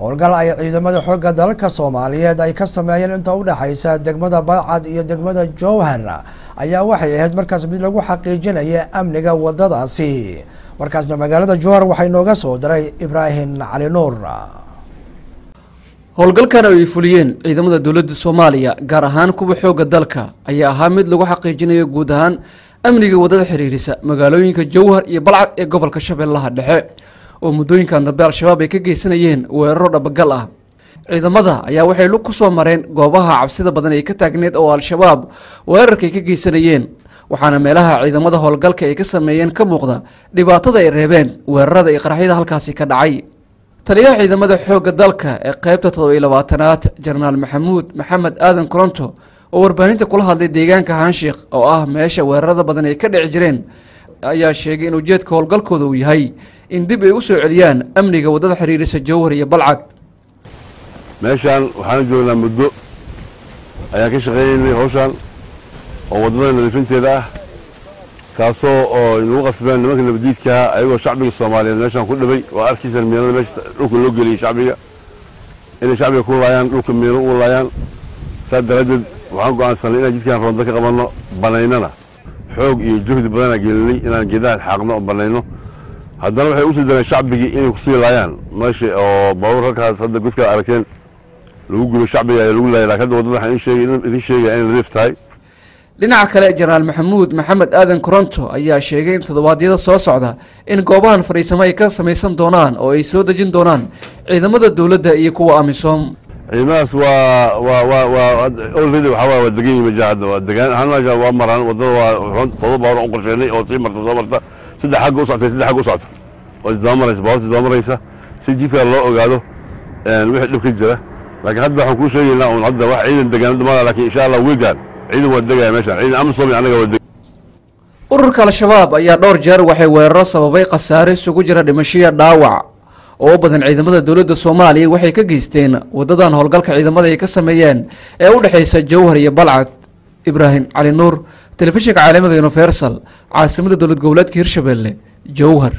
Howlgal ay ciidamada xoogga dalka Soomaaliyeed ay ka sameeyeen inta u dhaxaysa degmada Balcad iyo degmada Jowhar ayaa waxay ahayd markaas mid lagu xaqiijinaya amniga wadadaasi. Markaasna magaalada Jowhar waxay nooga soo diray Ibraahim Cali Nuur. Howlgalkan oo ay fuliyeen ciidamada dowladda Soomaaliya, gaar ahaan kuwa xoogga dalka, ayaa ahaa mid lagu xaqiijinayo guud ahaan amniga waddada xiriirisa magaalooyinka Jowhar iyo Balcad ee gobolka Shabeellaha Dhexe, oo muddooyinkan dambe Al-Shabaab ay ka geysanayeen weeraro dhabagal ah. Ciidamada ayaa waxay lug ku soo mareen goobaha cabsida badan ay ka taagneed oo Al-Shabaab weerarka ay ka geysanayeen, waxaana meelaha ciidamada howlgalka ay ka sameeyeen ka muuqda dhibaatada ay reebeen weerarada iyo qaraxyada halkaasi ka dhacay. Taliyaha ciidamada xoogga dalka ee qeybta 27aad, Jenaraal Maxamuud Maxamed Aadan Koronto, oo warbaahinta kula hadlay deegaanka Haanshiikh oo ah meesha weerarada badan ay ka dhici jireen, ayaa sheegay in ujeedka howlgalkooda uu yahay in dib ay u soo celiyaan amniga waddada xiriirisa Jowhar iyo Balcad. Meeshaan waxaanu joognaa muddo ayaan ka shaqaynaynay hawshaan oo waddada nadiifinteeda ah, taasoo oo inagu qasbeen nimanka nabadiidkaha ayagoo shacbiga Soomaaliyeed meeshaan ku dhibay oo arkiisaan miinada meesha dhulka loo geliyey shacbiga, inay shacbiga ku laayaan dhulka miino ugu laayaan. Saas daraaddeed waxaan go'aansanay inaan jidkaan roonda ka qabanno, banaynana xoog iyo juhdi badanaa gelinay inaan geedaha xaaqno oo banayno. Haddana waxay usii dareen shacbigii inay kusii laayaan meesha oo baabuur halkaas hadda godkaa aragteen lagu gubo shacbiga ayaa lagu laayay. Laakiin hadda waddada waxaan idin sheegaya inay nadiif tahay. Dhinaca kale, Jenaraal Maxamuud Maxamed Aadan Koronto ayaa sheegay in toddobaadyada soo socda in goobahan fadhiisamo ay ka samaysan doonaan oo ay soo dejin doonaan ciidamada dowladda iyo kuwa AMISOM. Ciidamadaas waa already waxaa waay waa degan yihin meja hadda, waa degaan ahaan meesha waa maraan waddada. Waa 7 baabuur u qorsheynay oo sii marta soo marta, 3 xagga u socotay, 3 xagga u socota oo isdaba maraysa, baabuurta isdaba maraysa si jidka loo ogaado wixii dhib ka jira. Laakiin hadda waxaan kuu sheegaynaa un hadda wax ciidan degaan mala, laakiin insha Allah wiigaan ciidan waa degaya meeshaan, ciidan AMISOM iyo annaga waa deg. Ururka Al-Shabaab ayaa dhowr jeer waxay weeraro sababay khasaare isugu jira dhimashiya dhaawac oo u badan ciidamada dowladda Soomaaliya waxay ka geysteen waddadan howlgalka ciidamada ay ka sameeyeen ee u dhexeysa Jowhar iyo Balcad. Ibraahim Cali Nuur, telefishinka caalamiga Universal, caasimada dowlad goboleedka Hirshabelle, Jowhar.